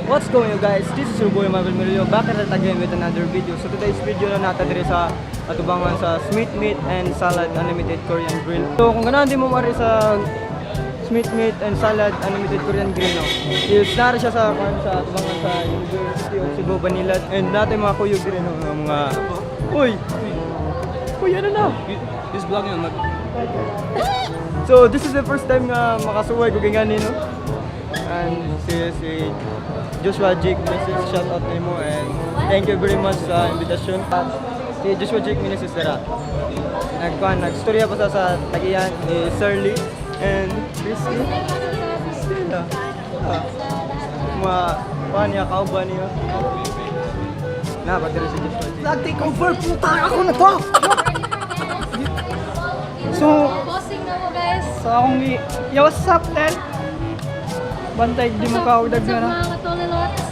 What's going on, guys? This is your boy Marvel Murillo back at it again with another video. So today's video na nata diri sa atubangan sa Smith Meat and Salad Unlimited Korean Grill. So kung ganahan din mo mari sa Smith Meat and Salad Unlimited Korean Grill, no, is nara siya sa kuan sa atubangan sa University of Cebu Banilad and natin mga kuyog diri, no, mga. Uy! Uy, ano na? This vlog yun, mag So this is the first time nga makasuway ko gani, no. And si Joshua Jake Meneses, shout out nimo and thank you very much sa invitation. Si Joshua Jake Meneses dara. Nagkuan, nagstorya pa sa tagiyan ni Sir Lee and Christy. Christina. Ah. Mga kuan niya, kauban niya. Na, pag si Joshua Jake. Vlog take over, puta ako na to! So, Bossing na mo, guys. So akong Yo, what's up, Tel? Bantay, di mo ka What's udag up, na. Mga katulilots?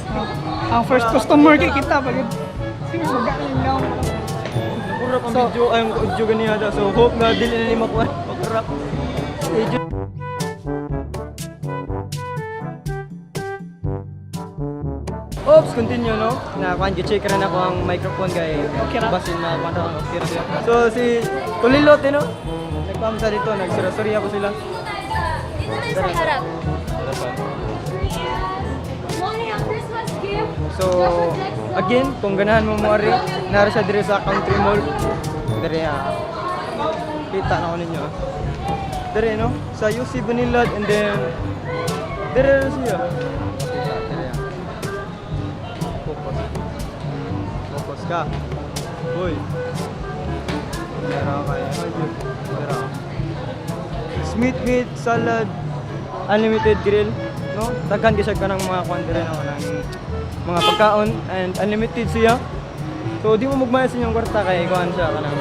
Ang first customer kay kita, pag sige, magaling na ako. Nakurap ang video, ay ang audio ganiya daw. So hope nga dili na ni makuha. Makurap. Medyo. Oops, continue, no? Na kuan check rin ako ang microphone kay Okay ra. basin na kuan ra, okay ra siya. So si Tulilot, eh, no? Nagpamsa dito, nagsura-surya po sila. Dito tayo sa harap. Morning, ang Christmas gift. So Joshua Jackson. Again, kung ganahan mo mo ari, nara siya diri sa Country Mall. Diri ah. Kita na ko ninyo, ah. Diri, no? Sa UC Banilad and then diri na siya. Kita diri ah. Focus. Focus ka. Uy. Dira kaya. Dira. Smith Meat Salad Unlimited Grill, no? Daghan gyud siya kanang mga kuan diri, no, kanang mga pagkaon and unlimited siya. So di mo mugmaya sa inyong kwarta kay kuan siya kanang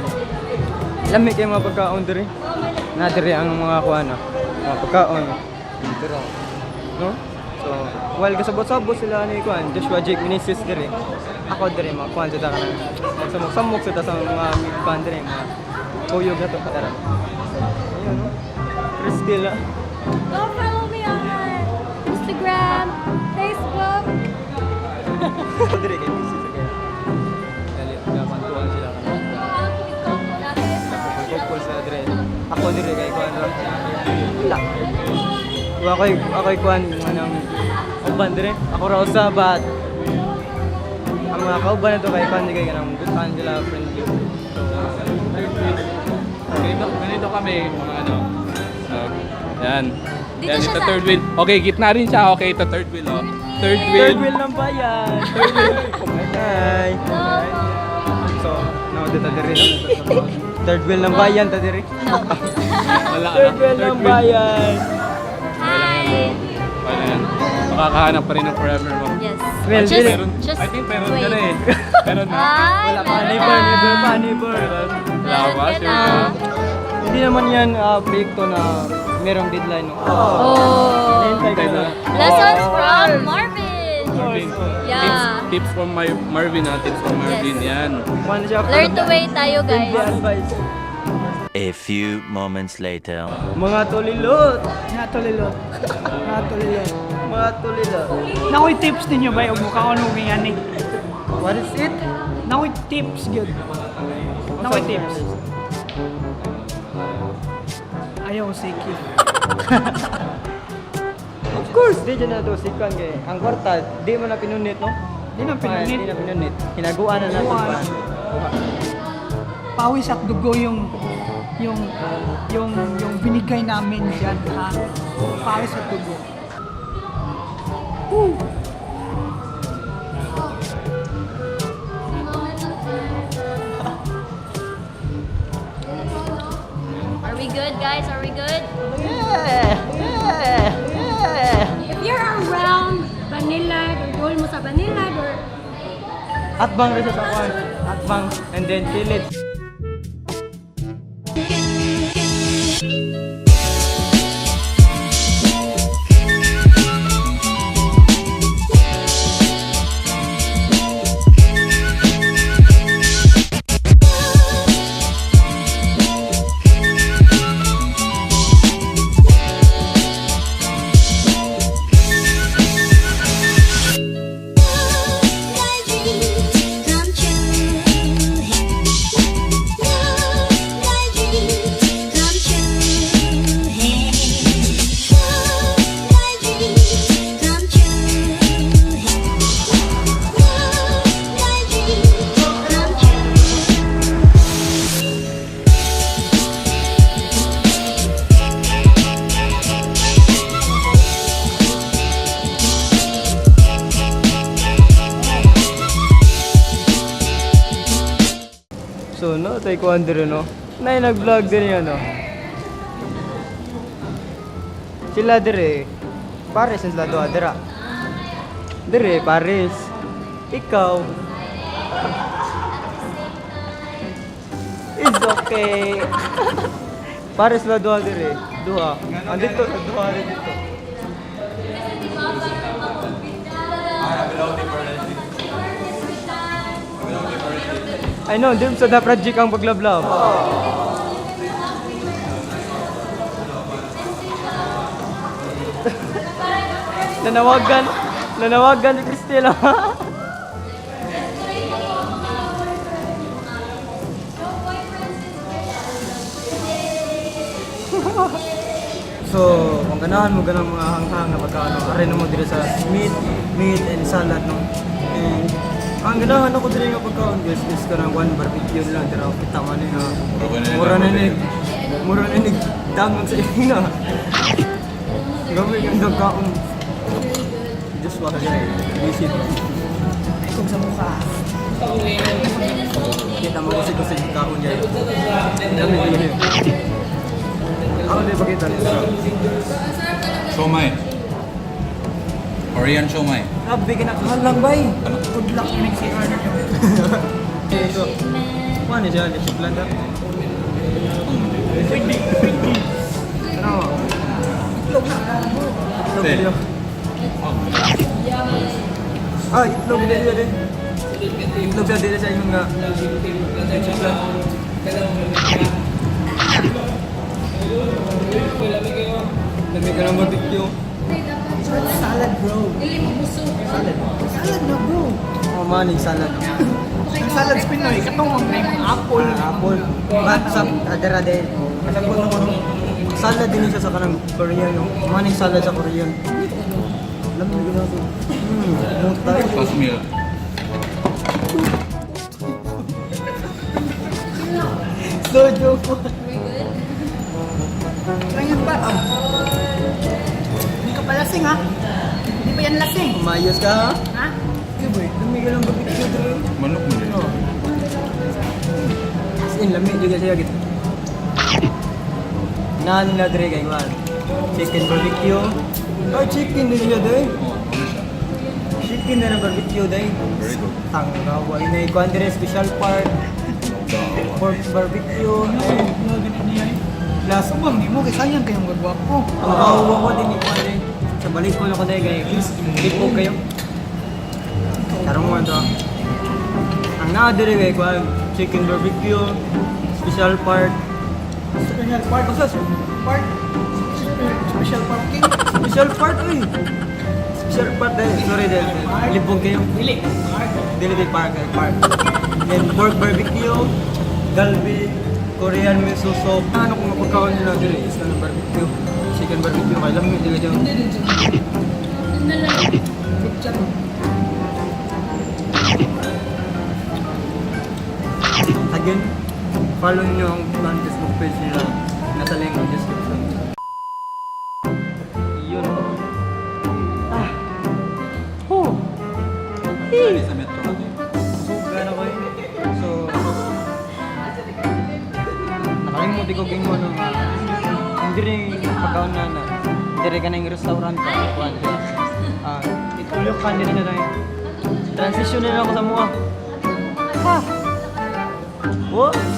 lami kay mga pagkaon diri. Na diri ang mga kuan, no, mga pagkaon. Diri. No? So, while kasabot-sabot sila ni kuan Joshua Jake Meneses diri. Ako diri mga kuan sa kanang magsamok-samok sa sa mga kuan diri, mga kuyog na to tara. So, ayun, no? Christila. Go follow me on Instagram, Facebook. Diri kay busy sa kaya. Dali, gapantuan sila kanang couple sila diri. Ako diri kay kuan ra. Wala. Ako'y kuan anong uban diri. Ako ra usa but ang mga kauban na to kay kuan kay kanang butan sila friendly. So, Ganito, ganito kami, mga ano. Yan. Dito Yan, siya ito sa third wheel. Okay, gitna rin siya. Okay, ito third wheel, oh. Third wheel. Third wheel ng bayan. Third wheel. Hi. So, no, dito diri, no. Third wheel ng bayan ta diri. Wala Third wheel ng bayan. Hi! Wala yan. Makakahanap pa rin ng forever mo. Yes. Well, just, Meron, just I think meron wait. ka na eh. Meron na. Ay, Wala pa, meron neighbor, na. Neighbor pa, neighbor. Meron. Wala Meron pa, ka sure na. ka. Hindi naman yan proyekto na merong deadline, no? Oh. Hintay ka na. Lessons from Marvin. Marvin. Yeah. Tips, tips from my Marvin ah. Tips from Marvin. Yes. Yan. Kuha na siya. Learn to wait tayo, Friendly guys. advice. A few moments later. Mga tulilot. Natulilot. Natulilot. Mga tulilot. Nakoy tips ninyo ba yung mukha ko nung ani? What is it? Nakoy tips gyud. Nakoy tips. Ayaw siki. Of course, di dyan na to sikan kay ang kwarta, di mo na pinunit, no? Di na pinunit. Ay, di na pinunit. Hinaguan na natin. Hinaguan. Kuha. Pawis at dugo yung binigay namin diyan, ha. Pawis at dugo. Woo! Are we good, guys? Are we good? Yeah! Yeah! If you're around Banilad or goal mo sa Banilad or Atbang rin siya sa kuwan. Atbang and then kilid. Tay kuan dire, no? Nay nag-vlog din yun, no? Sila dire. Pares ang sila duha dira. Dire, pares. Ikaw. It's okay. Pares sila duha dire. Duha. Andito, duha rin dito. I know, di sa da project ang paglablab. Nanawagan, nanawagan ni Christine. So, kung ganahan mo ganang mga hanghang na pagkaano, aray na mo diri sa meat, meat and salad, no. And ang ganahan ako diri nga pagkaon, guys, is kanang one barbecue lang dira kita man ni ha. Mura na ni mura na ni dangon sa ina. Grabe yung dagkaon. Just wala siya eh. Visit. Kung sa mukha. Kita mo kasi kasi yung kaon niya. Dami din yun. Ako di pakita nito. Siomai. Korean siomai. Grabe ka nakahalang bay. Good luck yung nag-CR na. Eh, ito. Ano siya? Leche blanda? Ano? Itlog na. Itlog niya. Ah, itlog na siya din. Itlog siya din sa inyong nga. Leche blanda. Lami ka ng barbecue. Salad, bro. Dili mo busog. Salad. Salad na, bro. Oh, maning salad. Ang salad sa Pinoy, katong ang may mga apple. Ah, apple. But sa adara din. Kasabot na ko nung salad din siya sa kanang Korean. No? Maning salad sa Korean. Alam mo gina to. Muta. Plus milk. So joke. Ngayon pa. Hindi ka pa lasing, ha? Hindi pa yan lasing. Umayos ka ha? Ha? Sige boy, lami ka lang barbecue dre. Manok mo din. No. As in, lami juga siya gitu. Naan na dre kay man. Chicken barbecue. Oh, chicken din siya dre. Oh, ano siya? Chicken na ng barbecue dre. Very good. Tanggawa ina ikuan dre special part pork barbecue and Ano ganit niya eh? plus Subang ni mo, kay sayang kayong gagwapo. ang kawawa ko din ikuan dre. Sa balik ko na ko dre kay tipo kayo. Tarong mo to. Ang naa dre kay kuan chicken barbecue special part. Special part. Basta Part. Special parking. Special part, uy! Special part dahil. Sorry dahil. Libog kayo. Dili. Dili di park, eh, park. Then pork barbecue, galbi, Korean miso soup. Ano kung mapagkaon nila dili is kanang barbecue. Chicken barbecue kay lami dili dyan. Na lang. Picture. Again, follow nyo ang Facebook page nila. Nasa link ng description. Yun. Ah. Oh. Dali sa metro natin. Suga na ko eh. So, nakalimot ko ging mo no nga. Hindi rin pagkaon na na. Hindi rin ka na yung restaurant ka. Kuan siya. Ah, itulog ka din na tayo. Transition na lang ako sa mukha. Ha! Whoops!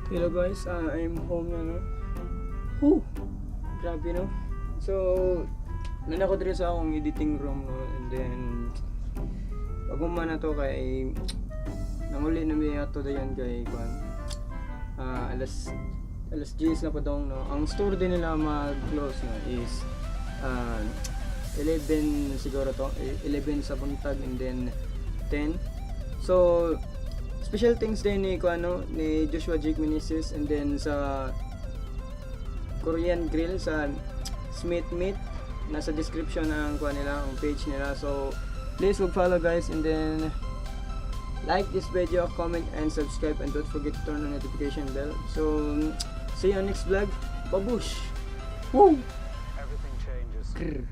Hello guys, I'm home na, no. Whew! Grabe, no? So, nan ako diri sa akong editing room, no? And then, pag man na to kay nanguli na mi ato dayon kay kwan. Ah, alas alas 10 na pa dong, no. Ang store din nila mag-close na is 11 siguro to, 11 sa buntag and then 10. So, special thanks din ni kwan, no, ni Joshua Jake Meneses and then sa Korean Grill sa Smith Meat. Nasa description ang kuha nila, ang page nila. So, please follow guys and then like this video, comment and subscribe and don't forget to turn on notification bell. So, see you on next vlog. Babush! Woo! Everything changes. Grr.